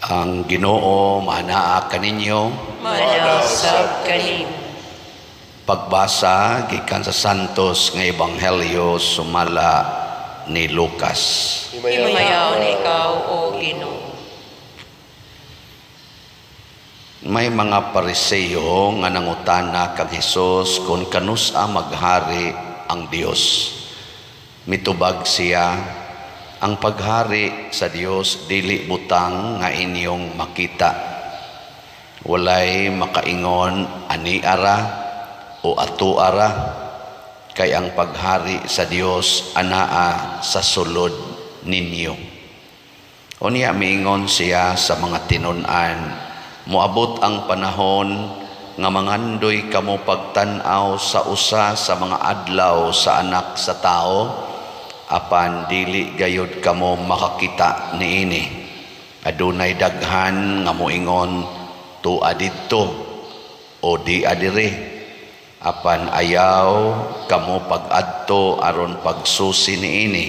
Ang Ginoo manaa kaninyo. Manaa usab kanimo. Pagbasa gikan sa Santos nga Ebanghelyo sumala ni Lucas. Himayaon ikaw, O Ginoo. May mga Pariseo nga nangutana kang Hesus kung kanusa maghari ang Dios. Mitubag siya, ang paghari sa Dios dili butang nga inyong makita. Walay makaingon ani ara o ato ara, kay ang paghari sa Dios anaa sa sulod ninyo. Unya miingon siya sa mga tinun-an, moabot ang panahon nga mangandoy kamo pagtan-aw sa usa sa mga adlaw sa Anak sa Tao, apan dili gayud kamo makakita niini. Adunay daghan nga moingon tua didto o di adire, apan ayaw kamo pag-adto aron pagsusi niini.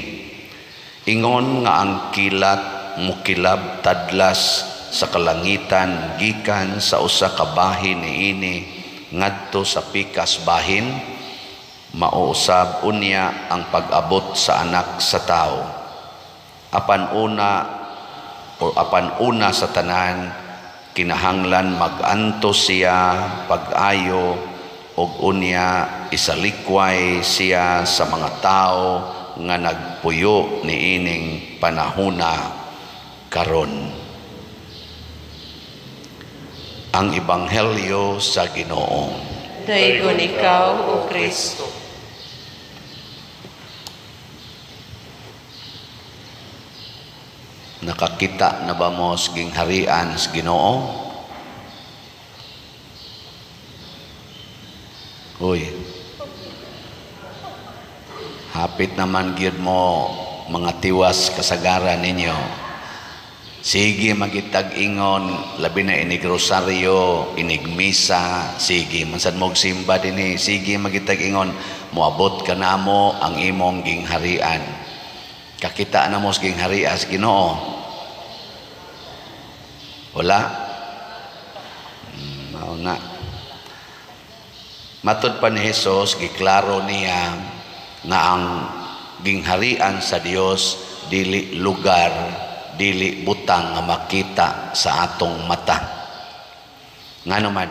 Ingon nga ang kilat mukilab tadlas sa kalangitan gikan sa usa ka bahin niini ngadto sa pikas bahin, mauusab unya ang pag-abot sa Anak sa Tao. Apan una sa tanan, kinahanglan mag-antos siya pag-ayo ug unya isalikway siya sa mga tao nga nagpuyo niining panahona karon. Ang Ebanghelyo sa Ginoo. Daygon ikaw, O Kristo. Nakakita na ba mo sa gingharian sa Ginoo? Uy, hapit naman gyud mo mga tiwas kasagaran ninyo. Sige magitag-ingon, labi na inig rosaryo, inig misa, sige mansad mo'g simba dinhi, sige magitag-ingon, moabot ka namo ang imong gingharian. Kakita na mo sa gingharian sa Ginoo? Wala? Mao na. Matud pa ni Hesus, giklaro niya nga ang gingharian sa Dios dili lugar, dili butang nga makita sa atong mata. Ngano man,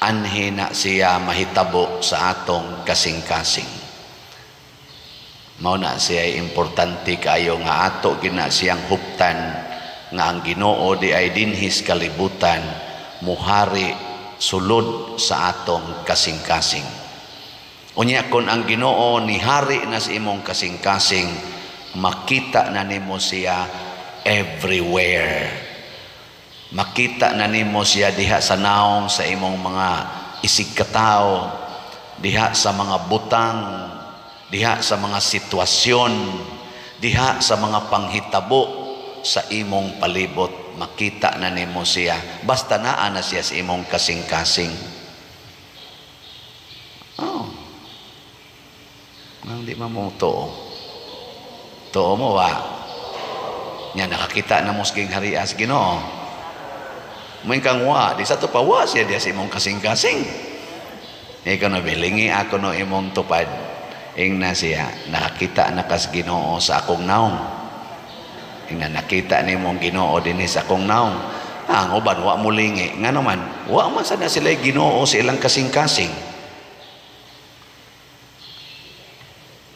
anhi na siya mahitabo sa atong kasing-kasing. Mao na siya importante kaayo nga ato gina siyang huptan nga ang Ginoo di ay dinhis kalibutan muhari sulod sa atong kasing-kasing. Unya kon ang Ginoo nihari na sa imong kasing-kasing, makita na nimo siya everywhere. Makita na nimo siya diha sa naong sa imong mga isig katao, diha sa mga butang, diha sa mga sitwasyon, diha sa mga panghitabo sa imong palibot. Makita na nimo siya basta naa na siya sa imong kasing-kasing. Oh. Nang di man mo tuo. Tuo mo wa. Nya nakakita na mo sa gingharian sa Ginoo. Moing kang wa, di sa to pa wa siya diha sa imong kasing-kasing. Ikaw na bilingi ako no imong tupad. Ingna siya, nakakita na kas Ginoo sa akong naong. Ingna nakita nimo ang Ginoo dinhi sa akong naong. Ang uban wa mo lingi. Ngano man, wa man sad na sila Ginoo sa ilang kasing-kasing.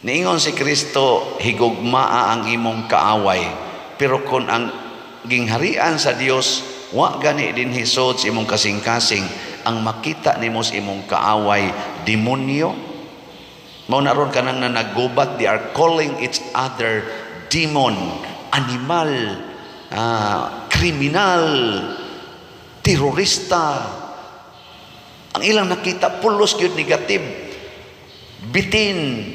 Niingon si Kristo, higugmaa ang imong kaaway. Pero kung ang gingharian sa Dios wa gani dinhi sud sa imong kasing-kasing, ang makita nimo sa imong kaaway demonyo. Mao na ron kanang na naggubat, they are calling each other demon, animal, kriminal, terorista. Ang ilang nakita pulos gyud negative, bitin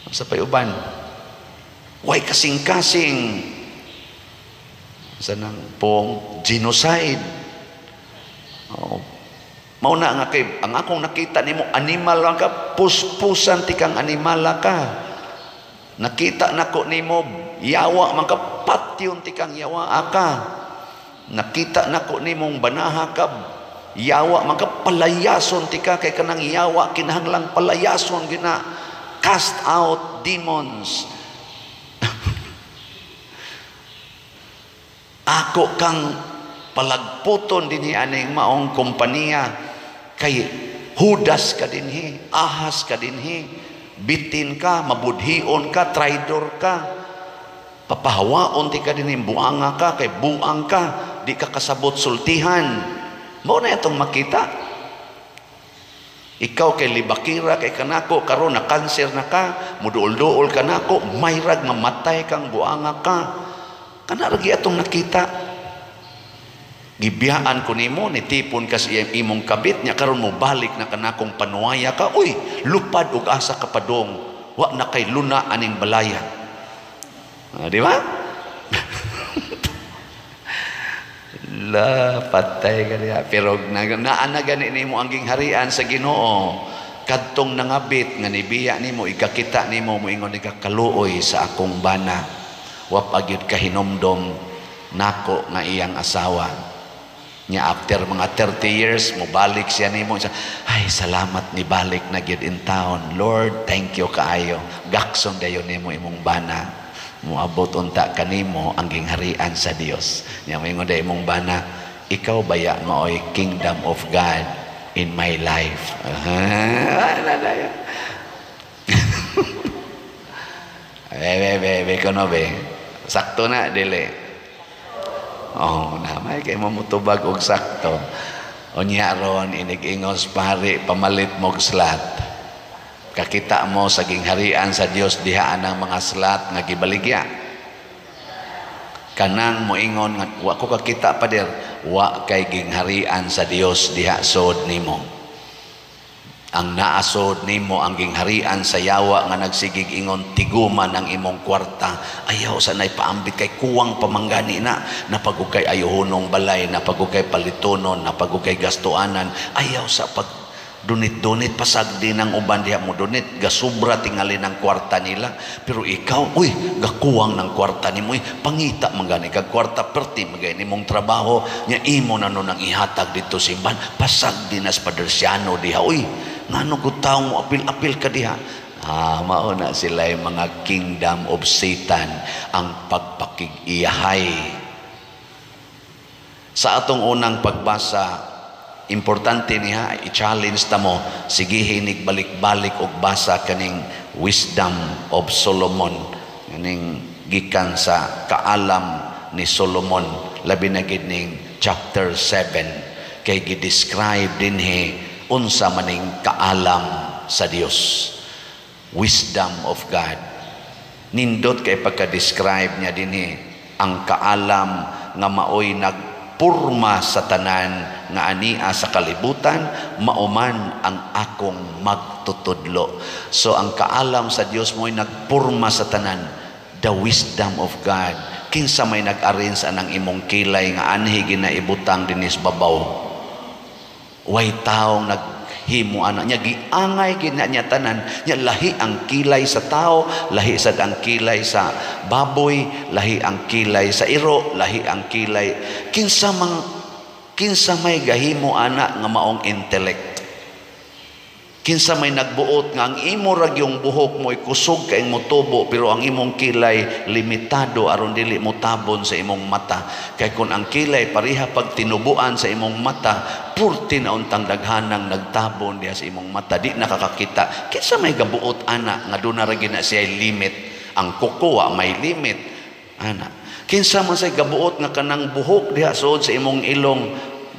sa payuban, way kasing-kasing, sa nang pong genocide. Oh. Mao na nga kay ang akong nakita nimo animal lang ka, puspusan ti kang animala ka. Nakita nako nimo yawa man ka, patyon ti kang yawa ka. Nakita nako nimong banaha ka, yawa man ka, palayason ti ka, kay kanang yawa kinahanglang palayason gina. Cast out demons. Ako kang palagputon dinhi aning maong kompanya, kay Judas ka dinhi, ahas ka dinhi, bitin ka, mabudhion ka, traidor ka, papahawaon ti ka dinhi, buanga ka, kay buang ka, di ka kasabot sultihan. Mao na itong makita. Ikaw kay libakira kay kanako, karon na kanser na ka, muduol-duol kanako, mayrag mamatay kang buanga ka. Kana lagi atong nakita. Gibiyaan ko nimo, nitipon ka sa imong kabit nya, karon mo balik na kanakong panuwaya ka. Uy, lupad og asa ka padong, wa na kay luna aning balaya. Di ba? La, patay ka diha. Pero naa na gani nimo ang gingharian sa Ginoo. Kadtong nangabit nga nibiya nimo, ikakita nimo, moingon ka kaluoy sa akong bana. Wa pa gyud kahinomdom nako nga iyang asawa. Nya after mga 30 years mobalik siya nimo, siya, ay salamat ni balik na gyud in town. Lord, thank you kaayo. Gakson dayon nimo imong bana. Moabot unta kanimo ang gingharian sa Dios. Nya moingon day imong bana, ikaw baya maoy kingdom of God in my life. Be be be kono be. Sakto na dili. Oh, namay kay mo mutubag og sakto. Unya ron inig-ingos pare pamalit mog slat. Kakita mo sa gingharian sa Dios diha anang mga slat nga gibaligya. Kanang moingon nga wa ko kakita pader, wa kay gingharian sa Dios diha sod nimo. Ang naasod nimo ang gingharian sa yawa nga nagsigig ingon tiguman ang imong kwarta. Ayaw sa nay paambit kay kuwang pamanggani na, napagukay ayuhonong balay, napagukay palitonon, napagukay gastuanan. Ayaw sa pag dunit-dunit pasag din ang uban diha mo dunit, gasubra tingali ng kwarta nila. Pero ikaw, uy, gakuwang ng kwarta nimo, uy, pangita manggani kag kwarta perti magay nimong trabaho nya imo na nun ang ihatag dito simbahan, pasag din as padersyano diha, uy, ngano gud tawo mo apil-apil ka diha. Ah, mao na sila yung mga kingdom of Satan, ang pagpakig-iyahay. Sa atong unang pagbasa, importante niya, i-challenge ta mo, sige hinig balik-balik og basa kaning Wisdom of Solomon, kaning gikan sa kaalam ni Solomon, labi na gid ning chapter 7, kay gi-describe dinhi unsa maning kaalam sa Dios, wisdom of God. Nindot kay pagka-describe niya dinhi ang kaalam nga maoy nag purma sa tanan nga ania sa kalibutan, mauman ang akong magtutudlo. So ang kaalam sa Dios mo'y nagpurma sa tanan, the wisdom of God. Kinsa may nag-arrange anang imong kilay nga anhi ginaibutang dinis babaw? Way taong naghimo ana niya, giangay gina niya tanan niya. Lahi ang kilay sa tao, lahi sad ang kilay sa baboy, lahi ang kilay sa iro, lahi ang kilay. Kinsa may gahimo ana nga maong intellect? Kinsa may nagbuot nga ang imo ra gyung buhok mo'y kusog kay motubo, pero ang imong kilay limitado aron dili motabon sa imong mata. Kay kun ang kilay pareha pag tinubuan sa imong mata, purti na untang daghanang nagtabon diha sa imong mata, di nakakakita. Kinsa may gabuot ana nga duna ra gyud na siya limit? Ang kuko may limit ana. Kinsa man say gabuot nga kanang buhok diha suod sa imong ilong,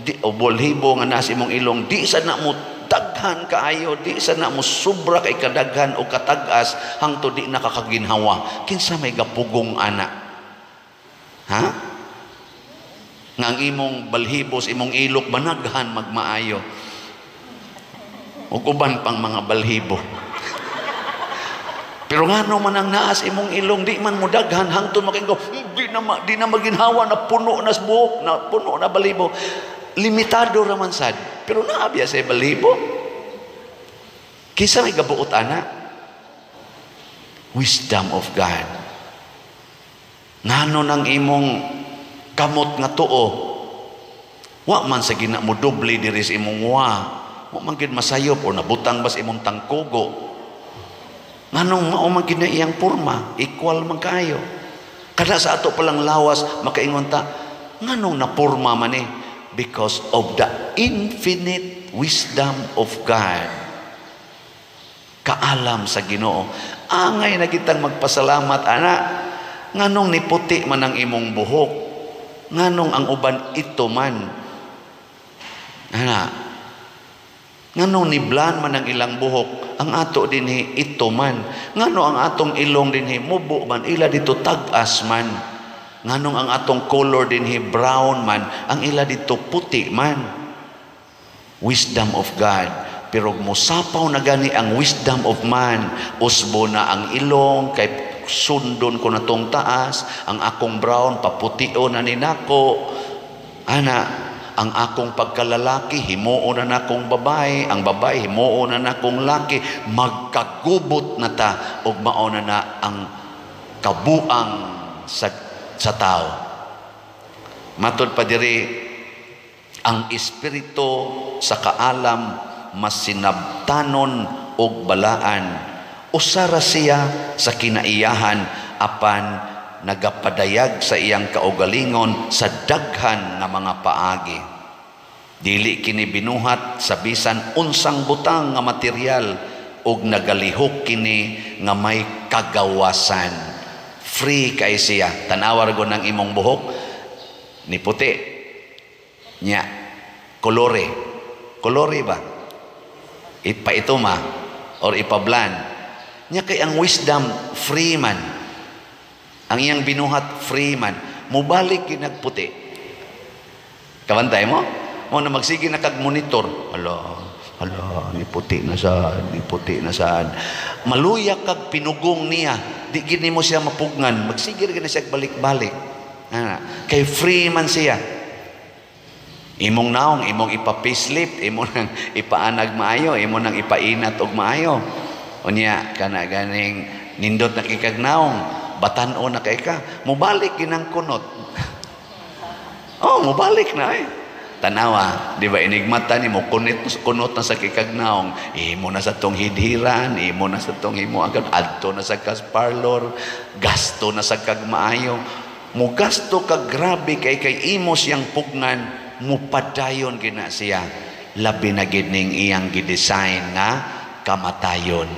di o bolhibo nga naa sa imong ilong, di sa na mo daghan kaayo, di sa na mo sobra kay kadaghan o katag-as hangtod di nakakaginhawa. Kinsa may gapugong ana? Ha? Nga ang imong balhibos, imong ilok managhan magmaayo ug uban pang mga balhibo. Pero ngano man ang naas imong ilong, di man mo daghan hangtod makaingon, di na maginhawa, na puno na sa buhok, na puno na balhibo. Limitado ra man sad, pero naabiya sa balibo. Kinsa may gabuot ana? Wisdom of God. Ngano nang imong kamot nga tuo, wa man sa gina mo doble diri sa imong wa, wa man gid masayop o nabutang bas imong tangkugo. Nganong mao man gid na iyang porma, equal man kaayo. Kada sa ato palang lawas makaingon ta, nganong naporma man eh? Because of the infinite wisdom of God. Kaalam sa Ginoo. Angay na kitang magpasalamat, ana. Nganong niputi man ang imong buhok? Nganong ang uban ito man? Ana. Nganong niblan man ang ilang buhok? Ang ato dinhi ito man. Ngano ang atong ilong dinhi mubo man, ila dito tag-as man. Nganong ang atong color dinhi brown man, ang ila dito puti man. Wisdom of God. Pero musapaw na gani ang wisdom of man. Usbo na ang ilong, kay sundon ko na tong taas, ang akong brown, paputio na ni nako. Ana, ang akong pagkalalaki, himuo na nakong babae, ang babae, himuo na nakong laki, magkagubot na ta, ug mao na na ang kabuang sa tao. Matod pa diri, ang espiritu sa kaalam masinabtanon og balaan. Usara siya sa kinaiyahan apan nagapadayag sa iyang kaugalingon sa daghan nga mga paagi. Dili kini binuhat sa bisan unsang butang nga material ug nagalihok kini nga may kagawasan. Free kay siya. Tanawar go ng imong buhok ni puti nya kolore. Kolore ba? Ipa ma or ipablan. Nya kay ang wisdom free man. Ang iyang binuhat free man. Mubalik ginagputi. Kabantay mo? Mo na magsige na kag monitor. Hala, hala, ni puti na saan, ni puti na saan. Maluya kag pinugong niya. Di gini mo siya mapugngan. Magsige na siya balik-balik. Ah, kay free man siya. Imong naong, imong ipa-facelift, imo nang ipaanag maayo, imo nang ipainat og maayo. Unya kana ganing nindot na kikag naong, batan-o na kay ka, mubalik ginang kunot. Oh, mubalik na eh. Tanawa, di ba inigmata ni mo kunit kunot na sa kikag naong, imo na sa tong hidhiran, imo na sa tong himo agad adto na sa kas parlor, gasto na sa kag maayo. Mugasto ka grabe kay kay imo siyang pugnan, mupadayon gina siya. Labi na gid ning iyang gidesign nga kamatayon.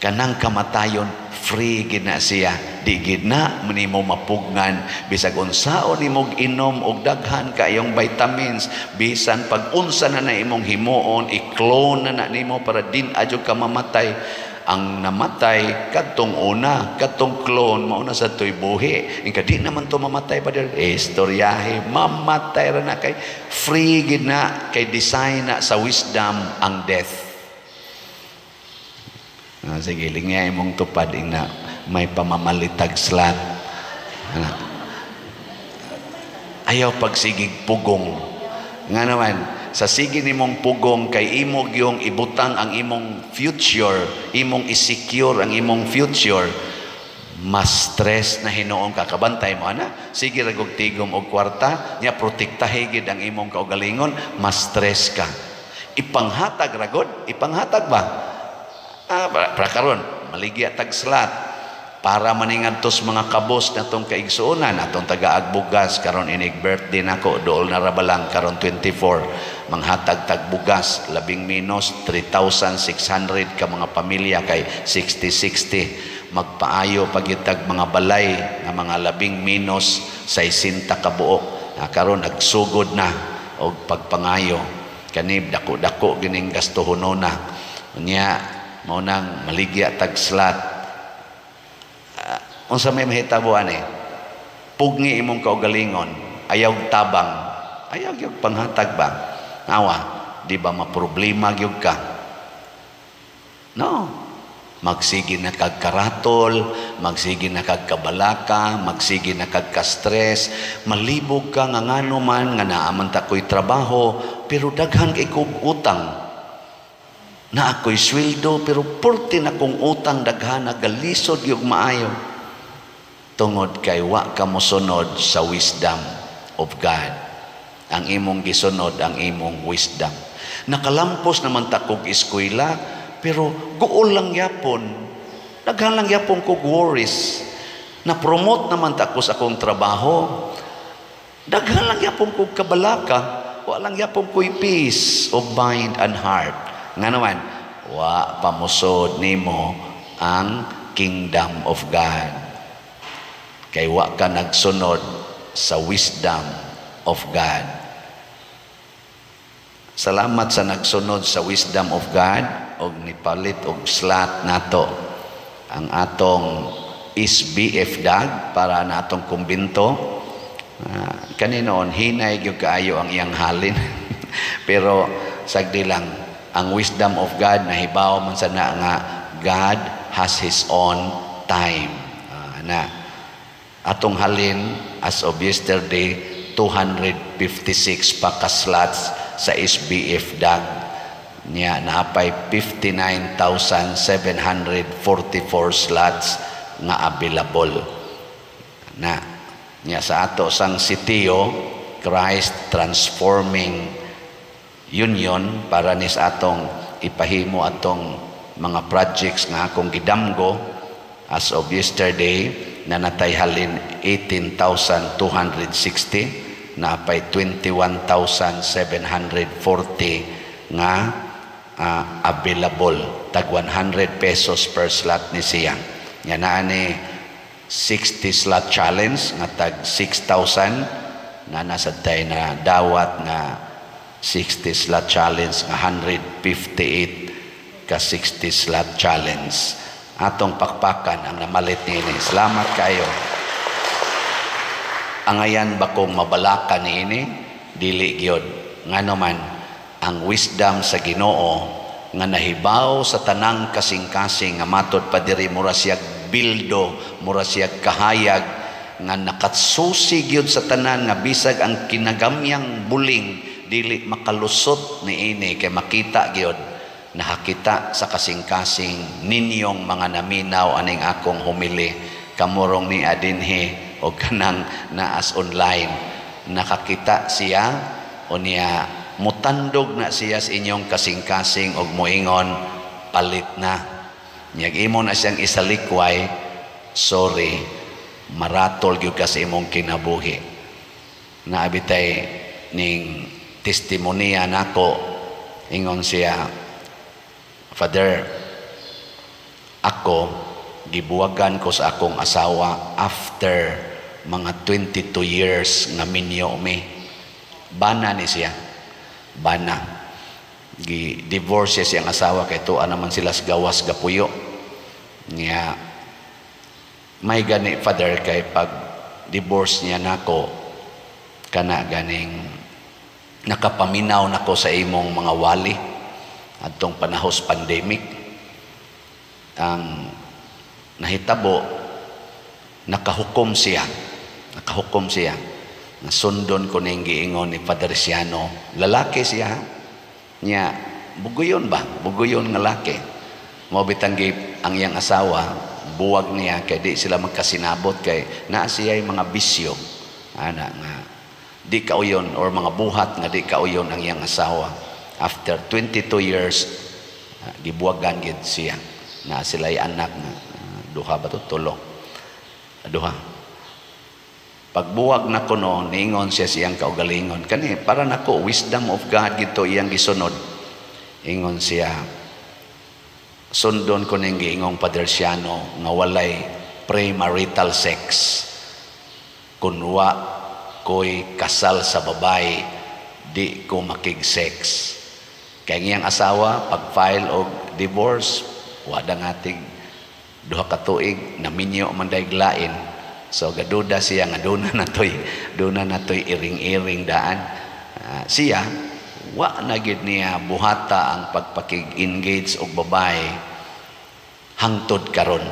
Kanang kamatayon free gid na siya. Di gid na nimo mapugnan bisag unsaon nimo inom og daghan kayong vitamins, bisan pag unsa na na imong himuon, i-clone na na nimo para din adyo ka mamatay. Ang namatay kadtong una, kadtong clone mao na sa toy buhi. Inka di naman to mamatay pa dir. Istoryahe, mamatay ra na kay free gid na kay design na sa wisdom ang death. Ah, sige, lingya imong tupad ina may pamamalitag slat. Ana. Ayaw pagsigig pugong. Nga naman, sa sige nimong pugong kay imo gyung ibutang ang imong future, imong i-secure ang imong future, mas stress na hinuon ka. Kabantay mo ana, sige ra gog tigom og kwarta, nya protektahe gid ang imong kaugalingon, mas stress ka. Ipanghatag ra gud, ipanghatag ba? Ah, para karon maligya tag slat para maningadtos mga kabos na tong kaigsuonan atong taga-agbugas karon inig birthday nako dool na ra balang karon 24 manghatag tag bugas labing minus 3,600 ka mga pamilya kay 60-60 magpaayo pagitag mga balay nga mga labing minus 60 ka buok. Karon nagsugod na og pagpangayo kanib dako-dako gining gastuhonona unya mao nang maligya tag slat. Unsa may mahitabo ani? Pugni imong kaugalingon, ayaw tabang, ayaw gyud panghatag ba? Awa, di ba maproblema gyud ka? No. Magsige na kag karatol, magsige na kag kabalaka, magsige na kag ka-stress, malibog ka nga ngano man nga naaman ta ko'y trabaho, pero daghan kay kog utang. Na ako'y sweldo pero purti na kong utang daghana, galisod yung maayo. Tungod kay wa ka mosunod sa wisdom of God. Ang imong gisunod ang imong wisdom. Nakalampos naman ta kog eskwela pero guol lang yapon. Daghan lang yapon kog worries. Na-promote naman ta ko sa akong trabaho. Daghan lang yapon kog kabalaka. Wa lang yapon ko'y peace of mind and heart. Nga naman, wa pamusod nimo ang kingdom of God. Kay wa ka nagsunod sa wisdom of God. Salamat sa nagsunod sa wisdom of God og nipalit og slot nato ang atong SBF DAG para na atong kumbinto. Kaninoon hinay gyud kaayo ang iyang halin. Pero sagdi lang ang wisdom of God, nahibaw man sa na nga God has His own time. Na atong halin as of yesterday, 256 pa ka slots sa SBF DAG niya, naapay 59,744 slots nga available na niya sa ato sang sitio Christ Transforming Union para ni sa atong ipahimo atong mga projects nga akong gidamgo. As of yesterday, na natay halin 18,260, naapay 21,740 nga available. Tag 100 pesos per slot ni siya. Nga naa ni 60 slot challenge nga tag 6,000 na nasa tay na dawat nga 60 slot challenge nga 158 ka 60 slot challenge. Atong pakpakan ang namalit niini. Salamat kayo. Angayan ba kong mabalaka niini? Dili gyud. Ngano man, ang wisdom sa Ginoo nga nahibaw sa tanang kasing-kasing nga matod pa diri, mura siyag bildo, mura siyag kahayag nga nakatsusi gyud sa tanan nga bisag ang kinagamyang buling dili makalusot niini kay makita gyud, nakakita sa kasing-kasing ninyong mga naminaw aning akong humili, kamurong ni adinhi o kanang naas online. Nakakita siya o niya mutandog na siya sa inyong kasing-kasing og moingon, "Palit na." Nyag imo na siyang isalikway, sorry, maratol gyud ka sa imong kinabuhi. Naabitay ning testimonya nako, ingon siya, "Father, ako gibuwagan ko sa akong asawa after mga 22 years nga minyo mi." Bana ni siya. Bana. Gi-divorce siya siyang asawa kay tuwa naman sila sa gawas gapuyo. Niya, may gani, Father, kay pag divorce niya nako, kana ganing nakapaminaw nako sa imong mga wali adtong panahos pandemic. Ang nahitabo, nakahukom siya. Nakahukom siya. Nasundon ko ning giingon ni Father Siano. Lalaki siya. Niya, buguyon ba? Buguyon nga laki. Mao bitang ang iyang asawa, buwag niya kay di sila magkasinabot kay naa siya mga bisyo. Ana nga di kauyon or mga buhat nga di kauyon ang iyang asawa. After 22 years, gibuwagan gid siya. Na sila anak nga duha ba to, tulo? Duha. Pagbuwag na kuno, niingon siya siyang kaugalingon. Kani, para nako, wisdom of God gito iyang gisunod. Ingon siya, "Sundon ko ning giingong Padre Siano nga walay premarital sex. Kun wa ko'y kasal sa babae, di ko makig-sex." Kay ang iyang asawa, pag-file og divorce, wala ngatig 2 ka tuig, naminyo man dayg lain. So gaduda siya nga duna natoy iring-iring daan. Siya wa na gid niya buhata ang pagpakig-engage og babae hangtod karon.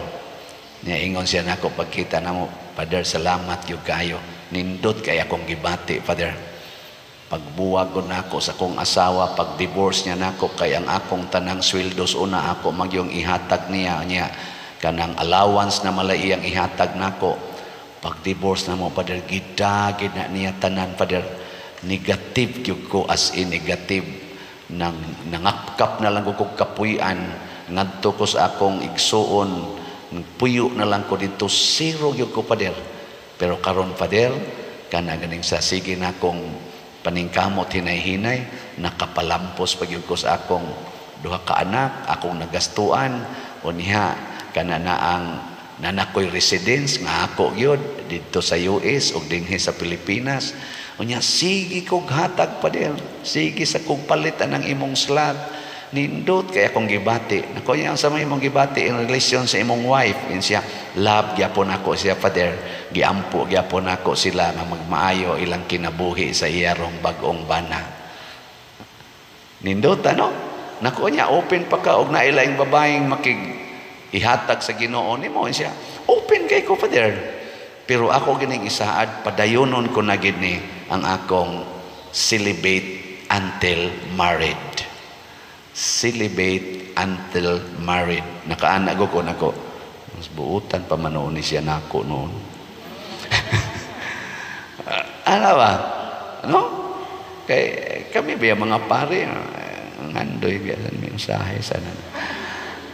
Niya ingon siya nako pagkita namo, "Father, salamat gyud kayo. Nindot kay akong gibati, Father." Pagbuwag ko nako sa akong asawa, pag divorce niya nako, kay ang akong tanang sweldo una ako magyong ihatag niya niya kanang allowance na malay iyang ihatag nako. Pag divorce na mo, Father, gidagid na niya tanan, Father. Negative gyud ko, as in negative. Nang nangapkap na lang ko kog kapuy-an ngadto ko sa akong igsuon, puyo na lang ko dito, zero gyud ko, Father. Pero karon, Father, kana ganing sa sige na akong paningkamot hinay-hinay, nakapalampos pa gyud ko sa akong duha ka anak, akong nagastuan unya kana na ang nanakoy residence nga ako gyud didto sa US ug dinhi sa Pilipinas. Unya sige kog hatag, Father, sige sa kog palit ang imong slot. Nindot kay akong gibati nako nya sa may imong gibati in relation sa imong wife. In siya, love gyapon ako siya, Father. Giampo gyapon ako sila nga magmaayo ilang kinabuhi sa iyarong bag-ong bana. Nindot ano nako nya, open pa ka og nailaing babaeng makig ihatag sa Ginoo nimo siya, open kay ko, Father. Pero ako gining isaad, padayonon ko na gid ni ang akong celibate until married, celibate until married. Nakaana ko nako. Mas buutan pa man noon ni siya nako noon. Ano ba? No? Kay kami ba mga pare, ngandoy biyasan mensahe sana.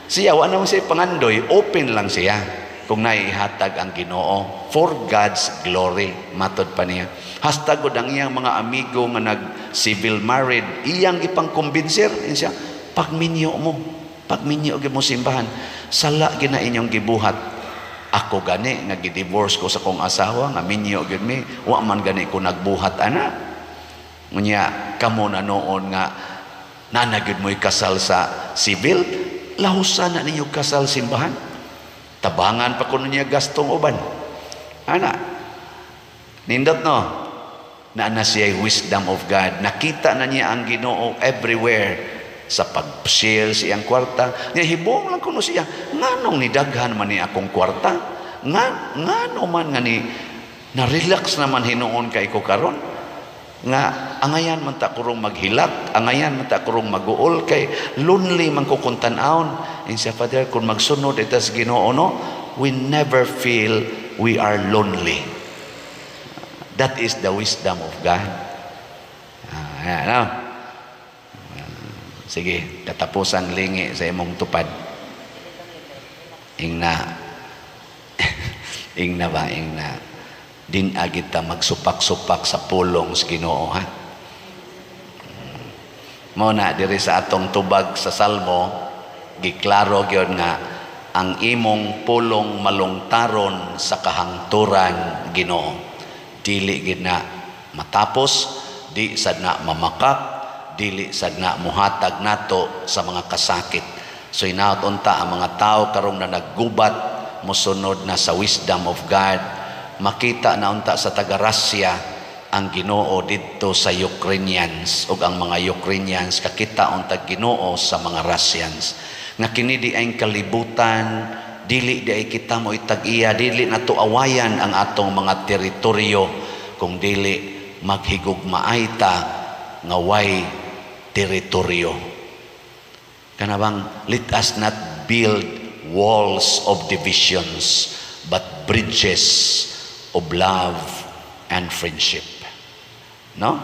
Siya, wala naman siya pangandoy, open lang siya kung naihatag ang Ginoo for God's glory, matod pa niya. Hasta gud ang iyang mga amigo nga nag civil married, iyang ipangkumbinser siya, "Pagminyo mo, pagminyo gyud mo simbahan, sala gina inyong gibuhat." Ako gani nga gi-divorce ko sa kong asawa nga minyo gyud mi, wa man gani ko nagbuhat ana. Unya kamo na noon nga nana gyud mo'y kasal sa civil, lahusan na ninyo kasal simbahan. Tabangan pa kuno niya gastong uban. Ana. Nindot no? Na na siya wisdom of God. Nakita na niya ang Ginoo everywhere sa pag-share sa iyang kwarta. Niya hibong lang kuno siya. Nganong nidaghan man ni akong kwarta? Nga, ngano man nga ni na-relax naman hinuon kay ko karon? Nga angayan man ta kurong maghilak, angayan man ta kurong maguol kay lonely man ko kung tan-awon. And siya, "Father, kung magsunod ita sa Ginoo no, we never feel we are lonely." That is the wisdom of God. Ah, ano? Sige, katapusang lingi sa imong tupad. Ingna. Ingna ba? Ingna. Din agit ta magsupak-supak sa pulong sa Ginoo, ha? Mo na diri sa atong tubag sa Salmo, giklaro gyud nga ang imong pulong malungtaron sa kahangturan, Ginoo. Dili gid na matapos, di sad na mamakak, dili sad na muhatag nato sa mga kasakit. So inaot unta ang mga tao karong na naggubat, mosunod na sa wisdom of God. Makita na unta sa taga Russia ang Ginoo didto sa Ukrainians ug ang mga Ukrainians kakita unta Ginoo sa mga Russians. Nga kini di ay kalibutan, dili di ay kita mo itag-iya, dili nato awayan ang atong mga teritoryo kung dili maghigugmaay ta nga way teritoryo. Kanabang let us not build walls of divisions but bridges of love and friendship. No?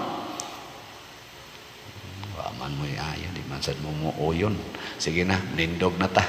Wa man mo'y ayo, di man sad mo mo uyon. Sige na, nindog na ta.